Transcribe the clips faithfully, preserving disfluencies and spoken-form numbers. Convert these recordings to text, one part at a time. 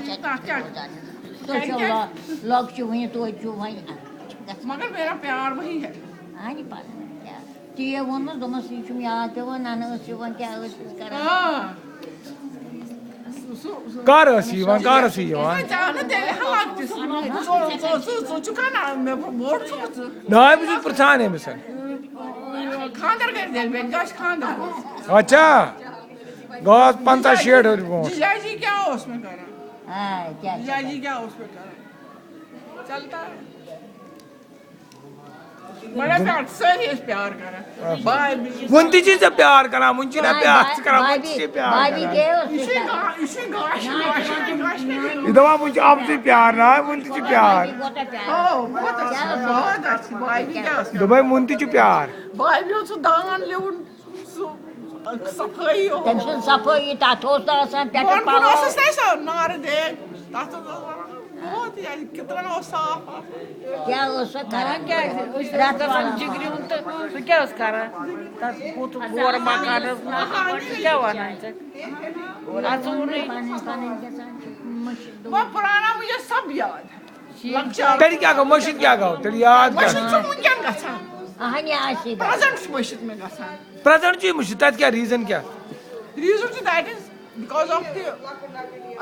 تَتھ کیٛاہ؟ تُہۍ چھِو لۄ-، لۄکچہِ وٕنہِ، توتہِ چھُو وۄنۍ۔ مگر میرا پیار وہی ہے۔ اَہَنہِ پَتہٕ کیٛاہ؟ تی ووٚنمَس، دوٚپمَس، یہِ چھُم یاد پٮ۪وان، نَنہٕ ٲس یِوان، کیٛاہ ٲسٕس کران؟ آ۔ سُہ، سُہ، سُہ۔ کر ٲس یِوان، کر ٲس یِوان؟ ژےٚ آو نہٕ تیٚلہِ ہَوا تہِ۔ ژٕ، ژٕ، ژٕ، ژٕ چھُکھ اَنان، مےٚ ووٚٹ چھُکھ ژٕ۔ نہ، بہٕ چھُس پرٛژھان أمِس۔ خانٛدر کٔرِتھ ییٚلہِ مےٚ گژھِ خانٛدر۔ اچھا، گوٚو آز پنٛژاہ شیٹھ ؤری برونٛٹھ۔ جِجاجی کیٛاہ اوس مےٚ کران؟ آ، کیٛاہ چھِ جِجاجی کیٛاہ اوس مےٚ کران؟ چلتا ہے۔ بڑا پیار، سٲری ٲسۍ پیار کران۔ بھاے بھی۔ وُنہِ تہِ چھِ ژےٚ پیار کران، وُنہِ چھِ نہ بھائی، پیار بھائی، ژٕ کران، وُنہِ بھائی تہِ چھِ بھی، پیار بھائی بھی کران۔ گئے اس یہ کے ساتھ۔ گا-، یہ گاش، گاش، گاش۔ یہ دوا وُنہِ چھِ اَپزُے پیار نہ، وُنہِ تہِ چھِ پیار۔ بھائی بھی بہت پیار۔ او، بہت اچھا، بہت اچھا۔ بھائی بھی کیا اس کا؟ دوٚپمَے وُنہِ تہِ چھِ پیار۔ بھائی بھی اوس سُہ دان لیوُن، سُہ صفٲیی اوس۔ تٔمۍ سٕنٛز صفٲیی، تَتھ اوس نہٕ آسان پٮ۪ٹھٕ بۄن کُن پَلو۔ اوسُس نہ سُہ نارٕ دیگ، تَتھ اوس آسان۔ بہت یہِ کِترَن اوس صاف آسان۔ کیٛاہ اوس سۄ کران؟ وۄنۍ کیٛازِ؟ أسۍ ٲسۍ رٮ۪تہٕ گژھان وادَس جِگرِ ہُنٛد تہٕ سُہ کیٛاہ اوس کران؟ تَتھ بوٗتھ گورٕ مکانَس منٛز۔ سُہ کیٛاہ وَنان ژٕ؟ اَژوُنٕے۔ پَنٕنۍ، پَنٕنۍ گژھان چھِ مٔشِتھ۔ وہ پرانا مجھے سب یاد ہے۔ لۄکچار۔ تیٚلہِ کیٛاہ گوٚو؟ مٔشِتھ کیٛاہ گوٚو؟ تیٚلہِ یاد کیٛاہ؟ مٔشِتھ چھُ وٕنکٮ۪ن گژھان۔ اَہَنہِ آسہِ۔ پرٛزنٛٹ چھُ مٔشِتھ مےٚ گژھان۔ پرٛزنٛٹ چھُ یہِ مٔشِتھ، تَتہِ کیٛاہ ریٖزَن کیٛاہ؟ Reason چھُ that is because of the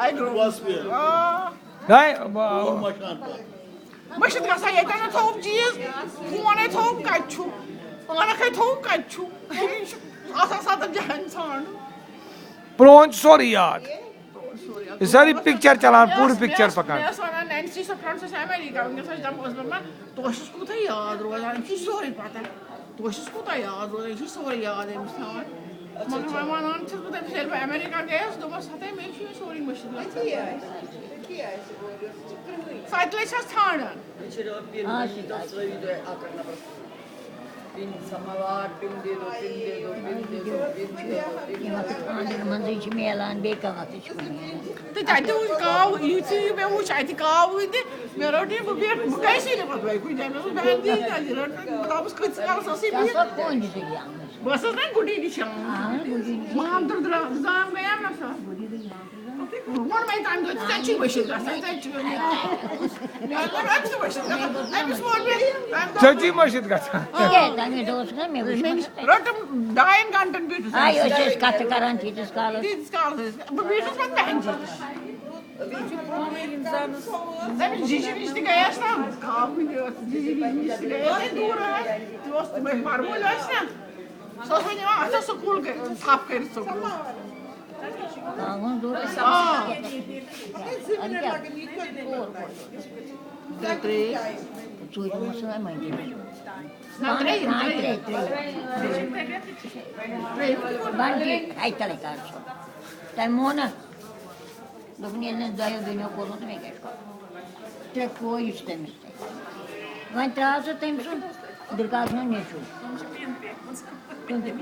I grow atmosphere۔ آ۔ نہ، مٔشِتھ گژھان، ییٚتٮ۪ن نہٕ تھوٚوُم چیٖز، فون ہے تھوٚوُم کَتہِ چھُ، پانَکھ ہے تھوٚوُم کَتہِ چھُ، یہِ چھُ آسان سَتَن جایَن ژھانٛڈُن۔ پرٛون چھُ سورُے یاد۔ یہِ سٲرٕے پِکچَر چَلان، پوٗرٕ پِکچَر پَکان۔ مےٚ ٲس وَنان نینسی سۄ فرٛنٛڈ، سۄ چھِ اَمریٖکہ، وٕنکٮ۪س چھِ دَپان، ٲس دَپان، تۄہہِ چھُس کوٗتاہ یاد روزان، أمِس چھُ سورُے پَتہ۔ تۄہہِ چھُس کوٗتاہ یاد روزان، یہِ چھُ سورُے یاد أمِس تھاوان۔ مگر وۄنۍ وَنان چھَس بہٕ تٔمِس، ییٚلہِ بہٕ اَمریٖکہ گٔیَس، دوٚپمَس، ہَتَے مےٚ چھُ یہِ سورُے مٔشِتھ گژھان۔ سۄ تہِ لَگہِ چھَس ژھانٛڈان۔ آ، سُہ تہِ آسہِ۔ یِم اَتھ خانٛدرَن منٛزٕے چھِ میلان، بیٚیہِ کانٛہہ تہِ چھُ میلان۔ تہٕ تَتہِ وٕچھ کاو، یُتھُے یہِ مےٚ وٕچھ اَتہِ کاو وٕنہِ تہِ، مےٚ رٔٹ یہِ، بہٕ بیٹھ، بہٕ کیٛازِ چھِ نہٕ پَتہٕ وۄنۍ کُنہِ جایہِ؟ مےٚ دوٚپُس، بہٕ ہٮ۪مہٕ نہٕ یہِ کَتہِ، یہِ رٔٹ مےٚ، بہٕ دَپُس، کۭتِس کالَس ٲسٕے بہٕ یہِ؟ ژےٚ ٲسوا کُنہِ جایہِ آمٕژ؟ بہٕ ٲسٕس نہ گُڈی نِش آمٕژ۔ آ، گُڈی نِش۔ مام تہٕ درٛا-، زام گٔیاو نہ سۄ۔ ووٚن مےٚ تَمہِ دۄہ تہِ، ژےٚ چھُے مٔشِتھ گژھان، ژےٚ چھُے مےٚ کوٚر أمۍ سٕے مٔشِتھ گژھان۔ أمِس ووٚن مےٚ تَمہِ دۄہ۔ ژےٚ چھُے مٔشِتھ گژھان۔ تِکیٛازِ تَمہِ دۄہ اوس نہ مےٚ وٕچھمُت۔ مےٚ رٔٹٕم ڈاین گھنٹَن بیٖٹھٕس آے أسۍ۔ أسۍ ٲسۍ کَتھٕ کَران تیٖتِس کالَس۔ تیٖتِس کالَس ٲسۍ۔ بہٕ بیٖٹھٕس پَتہٕ بٮ۪ہَن جی نِش۔ تٔمِس جی جی نِش تہِ گٔیَس نا، کاوٕ کُنہِ ٲس، جی جی نِش تہِ گٔیَس، دوٗر ٲسۍ۔ تہِ اوس تِمَے پَرٕ وٲلۍ ٲسۍ نا۔ سۄ ٲس وۄنۍ یِوان اَتھ سکوٗل کٔرِتھ، ژھَپھ کٔرِتھ سکوٗل۔ کاوُن دوٚپ، آ۔ اَدٕ کیٛاہ؟ ژور گوٚو۔ ترٛےٚ، ترٛےٚ۔ ژوٗرِم اوس نہٕ وۄنۍ مٔنٛزِم۔ نہ، ترٛیٚیِم، آ، ترٛیٚیِم۔ ترٛےٚ، ترٛےٚ۔ ترٛیٚیِم۔ بَنٛڈٕ ہَے تَلَے کَر ژھوٚن۔ تَمہِ مون نہ۔ دوٚپُن، ییٚلہِ نہٕ دۄیو بیٚنیو کوٚرمُت، تہٕ مےٚ کیٛاہ چھُ کَرُن؟ ترٛےٚ کورِ چھِ تٔمِس تَتہِ۔ وۄنۍ ترٛاو ژٕ تٔمۍ سُنٛد دِرکاکنُن نیٚچوٗ۔ تِم تہِ۔